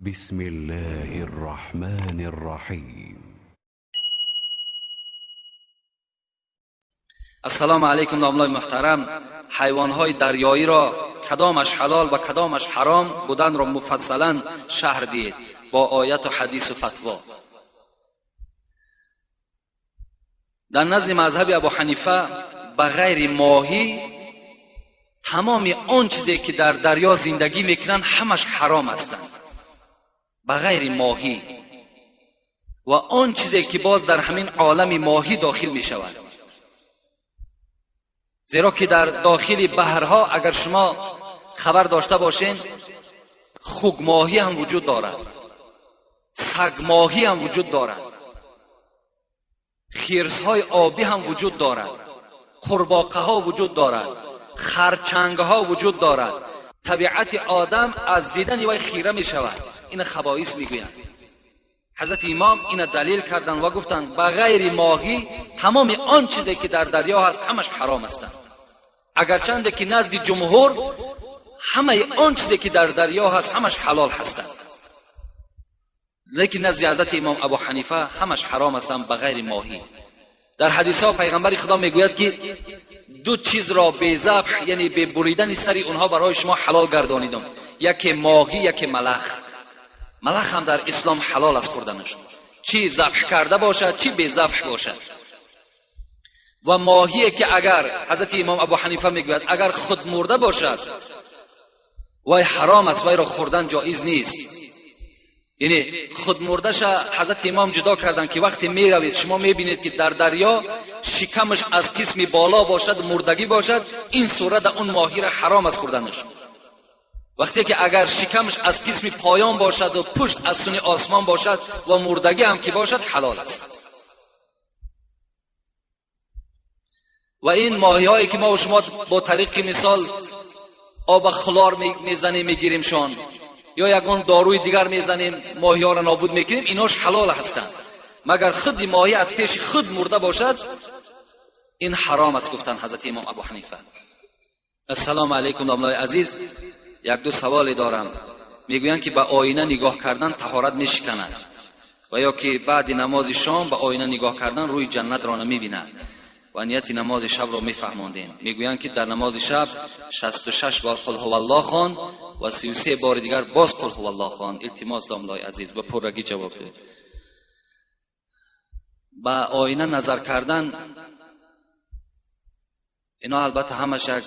بسم الله الرحمن الرحیم. السلام علیکم داملای محترم. حیوانهای دریایی را کدامش حلال و کدامش حرام بودن را مفصلا شرح دهید با آیت و حدیث و فتوا. در نزد مذهب ابو حنیفه به غیر ماهی تمام آن چیزی که در دریا زندگی میکنند همش حرام هستند، به غیر ماهی و آن چیزی که باز در همین عالم ماهی داخل میشود. زیرا که در داخل بحرها اگر شما خبر داشته باشین خوک ماهی هم وجود دارد، سگ ماهی هم وجود دارد، خرس‌های آبی هم وجود دارد، قورباغه ها وجود دارد، خرچنگ ها وجود دارد. طبیعت آدم از دیدن وی خیره می شود. این خبائث می گویند. حضرت امام این دلیل کردند و گفتند به غیر ماهی تمام آن چیزی که در دریا هست همش حرام هستند. اگرچند که نزد جمهور همه آن چیزی که در دریا هست همش حلال هستند، لیکن نزد حضرت امام ابو حنیفه همش حرام هستند به غیر ماهی. در حدیث ها پیغمبر خدا میگوید که دو چیز را به ذبح، یعنی به بریدن سر اونها برای شما حلال گردانیدم، یکی ماهی یکی ملخ. ملخ هم در اسلام حلال است خوردنش، چی ذبح کرده باشد چی به ذبح باشد. و ماهی که اگر حضرت امام ابو حنیفه میگوید اگر خود مرده باشد وای حرام است، وای را خوردن جایز نیست. یعنی خود مرده‌ش حضرت امام جدا کردن که وقتی میروید شما میبینید که در دریا شکمش از قسم بالا باشد، مردگی باشد، این صورت اون ماهی را حرام است خوردنش. وقتی که اگر شکمش از قسم پایان باشد و پشت از سوی آسمان باشد و مردگی هم که باشد حلال است. و این ماهی هایی که ما و شما با طریق مثال آب خلار میزنیم میگیریمشان یا یگان داروی دیگر میزنیم ماهی ها را نابود میکنیم، ایناش حلال هستند. مگر خود ماهی از پیش خود مرده باشد این حرام است، گفتن حضرت امام ابو حنیفه. السلام علیکم داملای عزیز، یک دو سوال دارم. میگویند که به آینه نگاه کردن طهارت میشکند و یا که بعد نماز شام به آینه نگاه کردن روی جنت را نمیبیند و نیت نماز شب را میفهماندین. میگویند که در نماز شب 66 بار قل هو الله خوان و 33 بار دیگر باز قل هو الله خوان. التماس داملای عزیز به پرگی جواب دهید. به آینه نظر کردن اینا البته همش یک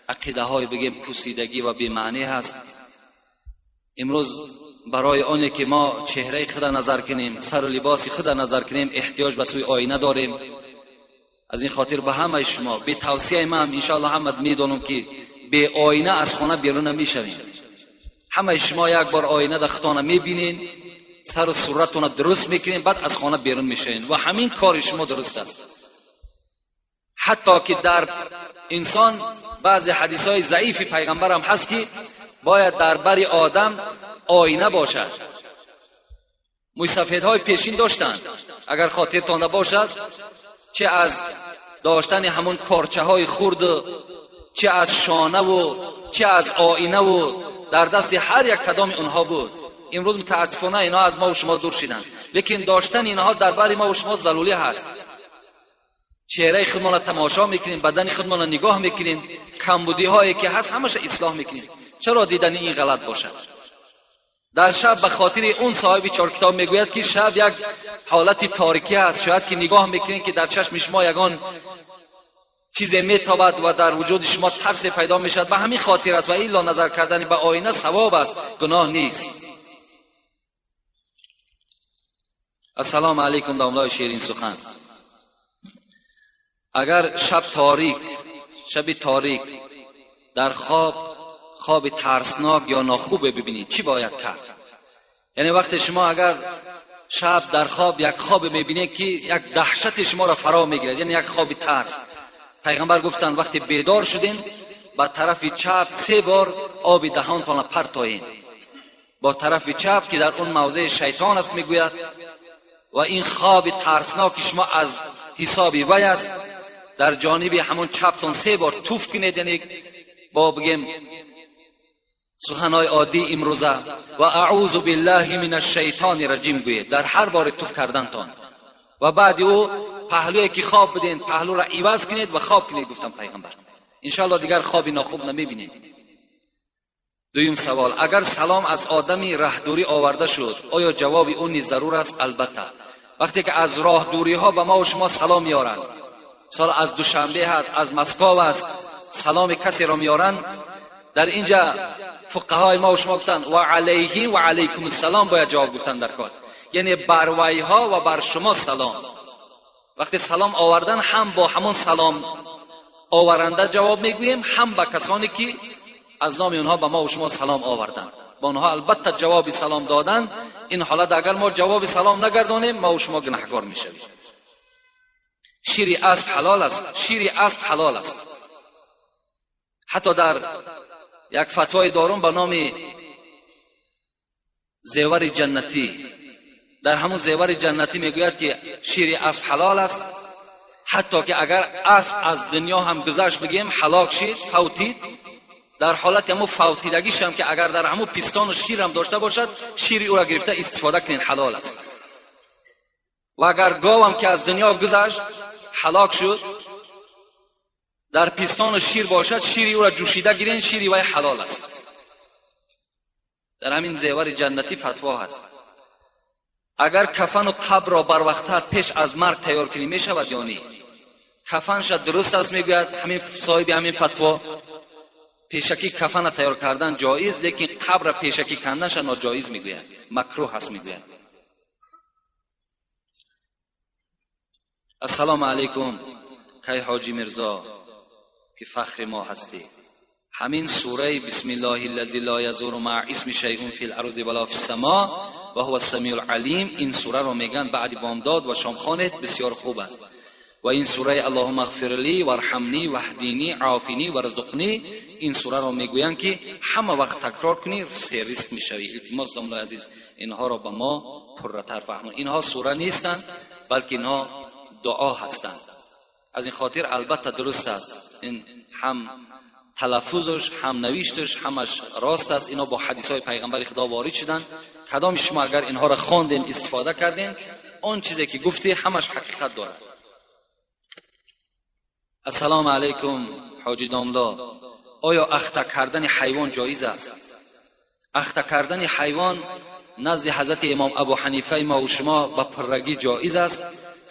عقیده های بگیم پوسیدگی و بی‌معنی هست. امروز برای آنی که ما چهره خود نظر کنیم، سر و لباس خود نظر کنیم، احتیاج به سوی آینه داریم. از این خاطر به همه شما به توصیه من انشاءالله همه میدونم که به آینه از خانه بیرون نمیشویم. همه شما یک بار آینه در خانه میبینین، سر و صورتتون درست میکنین، بعد از خانه بیرون میشوین و همین کار شما درست است. حتی که در انسان بعضی حدیث های ضعیف پیغمبر هم هست که باید در بر آدم آینه باشد. مویسفیدهای پیشین داشتند، اگر خاطرتان باشد، چه از داشتن همون کارچه های خرد، چه از شانه و چه از آینه و در دست هر یک کدام اونها بود. امروز متاسفانه اینها از ما و شما دور شدند، لیکن داشتن اینها در بر ما و شما ضروری هست. چهره خودمان را تماشا میکنیم، بدن خودمان را نگاه میکنیم، کمبودی هایی که هست همش اصلاح میکنیم. چرا دیدن این غلط باشد؟ در شب به خاطر اون صاحب چهار کتاب میگوید که شب یک حالت تاریکی هست، شاید که نگاه میکنین که در چشم شما یگان چیز میتابد و در وجود شما ترس پیدا میشد. به همین خاطر است و الا نظر کردن به آینه ثواب است، گناه نیست. السلام علیکم داملای شیرین سخن. اگر شب تاریک در خواب ترسناک یا ناخوب ببینید چی باید کرد؟ یعنی وقتی شما اگر شب در خواب یک خواب میبینید که یک دهشت شما را فرا میگیرد، یعنی یک خواب ترس، پیغمبر گفتن وقتی بیدار شدین با طرف چپ 3 بار آب دهانتان را پرتایین، با طرف چپ که در اون موضع شیطان است میگوید، و این خواب ترسناک شما از حساب وی است، در جانب همون چپتان 3 بار توف کنید، یعنی با بگیم Суханҳои оддӣ имрӯза ва аъузу биллаҳи мин ашшайтони раҷим гӯед дар ҳар бори туф кардантон ва баъди ӯ паҳлӯе ки хоб буден паҳлӯро иваз кунед ва хоб кунед, гуфтам пайғамбар. Иншоалло дигар хоби нохуб намебинед. Дуюм савол: агар салом аз одами раҳдурӣ оварда шуд, оё ҷавоби ӯ низ зарур аст? Албатта, вақте ки аз роҳдуриҳо ба мо шумо салом меоранд, мисол аз Душанбе ҳаст, аз Москов аст, саломи касеро меоранд, дар инҷа фуқаҳои мо шумо гуфтанд ва алайҳим ва алайкум ассалом бояд ҷавоб гуфтан дар кор, яъне бар вайҳо ва бар шумо салом. Вақте салом овардан ҳам бо ҳамон салом оваранда ҷавоб мегӯем, ҳам ба касоне ки аз номи онҳо ба мо ва шумо салом оварданд, ба онҳо албатта ҷавоби салом додан. Ин ҳолат агар мо ҷавоби салом нагардонем, мо ва шумо гунаҳкор мешавем. Шири асп ҳалол аст. Шири асп ҳалол аст. Ҳатто дар як фатвои дорум ба номи зевари ҷаннатӣ, дар ҳамун зевари ҷаннатӣ мегӯяд ки шири асп ҳалол аст, ҳатто ки агар асп аз дунё ҳам гузашт, бигем ҳалок шид, фавтид, дар ҳолати ҳамун фавтидагиш ҳам ки агар дар ҳамун пистону шир ҳам дошта бошад, шири ӯро гирифта истифода кунед, ҳалол аст. Ва агар говам ки аз дунё гузашт, ҳалок шуд, дар пистону шир бошад, шири ӯро ҷӯшида гирен, шири вай ҳалол аст. Дар ҳамин зевари ҷаннатӣ фатво ҳаст. Агар кафану қабрро барвақттар пеш аз марг тайёр кунӣ мешавад ё не? Кафанша дуруст аст, мегӯяд ҳамин соҳиби ҳамин фатво, пешакӣ кафана тайёр кардан ҷоиз, лекин қабра пешакӣ канданша ноҷоиз мегӯяд, макрӯҳ аст мегӯяд. Ассалому алайкум, кай ҳоҷи Мирзо ки фахри мо ҳастӣ. Ҳамин сураи бисмиллоҳи аллази ло язуру маъа исми шайъун фил арзи вала фис само ва ҳува ассамиул алим, ин сураро мегӯянд баъди бомдод ва шом хонед, бисёр хуб аст. Ва ин сураи аллоҳумма ғфир ли варҳамни ваҳдини офини варзуқни, ин сураро мегӯянд ки ҳама вақт такрор кунӣ, серризқ мешавӣ. Илтимос домлои азиз, инҳоро ба мо пурратар фаҳмон. Инҳо сура нестанд, балки инҳо дуо ҳастанд. Аз ин хотир албатта дуруст аст, ин ҳам талаффузаш ҳам навишташ ҳамаш рост аст. Инҳо бо ҳадисҳои пайғамбари Худо ворид шуданд. Кадоми шумо агар инҳоро хонден, истифода карден, он чизе ки гуфтӣ ҳамаш ҳақиқат дорад. Ассалому алайкум ҳоҷи домло, оё ахта кардани ҳайвон ҷоиз аст? Ахта кардани ҳайвон назди ҳазрати имом Абу Ҳанифаи мо ва шумо ба пуррагӣ ҷоиз аст.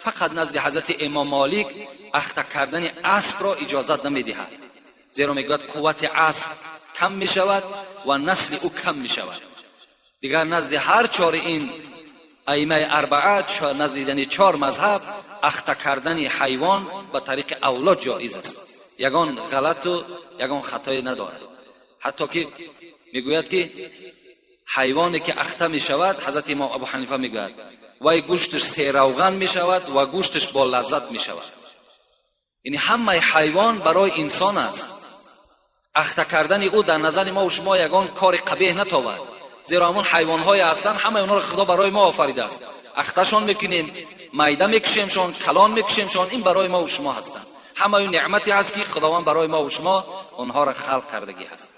Фақат назди ҳазрати имом Молик ахта кардани аспро иҷозат намедиҳад, зеро мегӯяд қуввати асп кам мешавад ва насли ӯ кам мешавад. Дигар назди ҳар чори ин аимаи арбаа, назди яъне чор мазҳаб, ахта кардани ҳайвон ба тариқи авлод ҷоиз аст, ягон ғалату ягон хатое надорад. Ҳатто ки мегӯяд ки ҳайвоне ки ахта мешавад, ҳазрати имом Абу Ҳанифа мегӯяд, вай гӯшташ серавған мешавад ва гӯшташ бо лаззат мешавад. Яъне ҳамаи ҳайвон барои инсон аст. Ахта кардани ӯ дар назари мо ва шумо ягон кори қабеҳ натобад, зеро ҳамон ҳайвонҳое ҳастанд, ҳамаи онҳоро Худо барои мо офаридааст. Ахташон мекунем, майда мекушемшон, калон мекушемшон, ин барои мо ва шумо ҳастанд. ҳамаи неъмате ҳаст ки Худованд барои мо ва шумо онҳоро халқ кардагӣ ҳаст.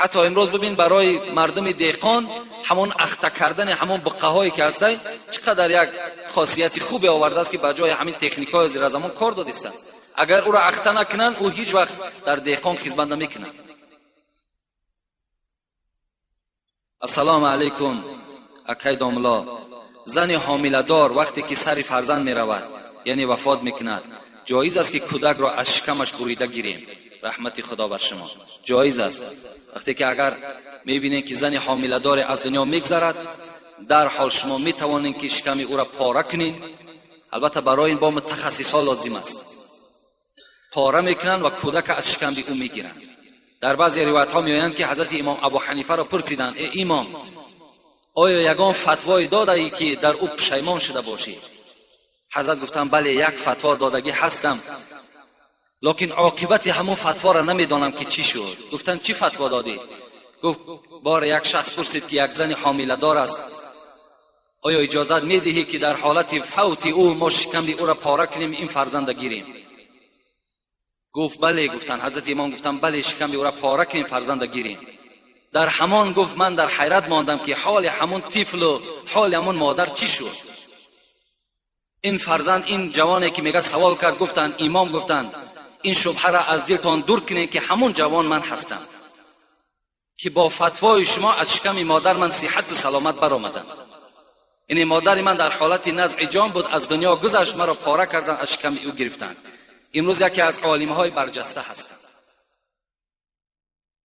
Ҳатто имрӯз бибин, барои мардуми деҳқон ҳамон ахта кардани ҳамон буққаҳое ки ҳастай чӣ қадар як хосияти хубе овардааст ки ба ҷои ҳамин техникаҳои зиразамон кор додистанд. Агар ӯро ахта накунанд, ӯ ҳеҷ вақт дар деҳқон хизмат намекунад. Ассалому алайкум акай домло, зани ҳомиладор вақте ки сари фарзанд меравад, яъне вафот мекунад, ҷоиз аст ки кӯдакро аз шикамаш бурида гирем? Раҳмати Худо бар шумо. Ҷоиз аст. Вақте ки агар мебинед ки зани ҳомиладоре аз дунё мегзарад, дарҳол шумо метавонед ки шиками ӯро пора кунед. Албатта барои ин бо мутахассисҳо лозим аст. Пора мекунанд ва кӯдака аз шикамби ӯ мегиранд. Дар баъзе ривоятҳо меоянд ки ҳазрати имом Абу Ҳанифаро пурсиданд: э имом, оё ягон фатвое додаӣ ки дар ӯ пушаймон шуда бошӣ? Ҳазрат гуфтанд: бале, як фатво додагӣ ҳастам, лекин оқибати ҳамон фатворо намедонам ки чӣ шуд. Гуфтанд: чӣ фатво додӣ? Гуфт: бор як шахс пурсид ки як зани ҳомиладор аст, оё иҷозат медиҳӣ ки дар ҳолати фавти ӯ мо шикамби ӯро пора кунем, ин фарзанда гирем? Гуфт: бале. Гуфтанд, ҳазрати имом гуфтанд: бале, шикамби ӯро пора кунем, фарзанда гирем. Дар ҳамон гуфт ман дар ҳайрат мондам ки ҳоли ҳамон тифлу ҳоли ҳамон модар чӣ шуд. Ин фарзанд, ин ҷавоне ки мега савол кард, гуфтанд, имом гуфтанд, ин шубҳаро аз дилтон дур кунед ки ҳамон ҷавон ман ҳастам ки бо фатвои шумо аз шиками модар ман сиҳату саломат баромадам. Яъне модари ман дар ҳолати назъи ҷон буд, аз дунё гузашт, маро пора карданд, аз шиками ӯ гирифтанд. Имрӯз яке аз олимҳои барҷаста ҳастам.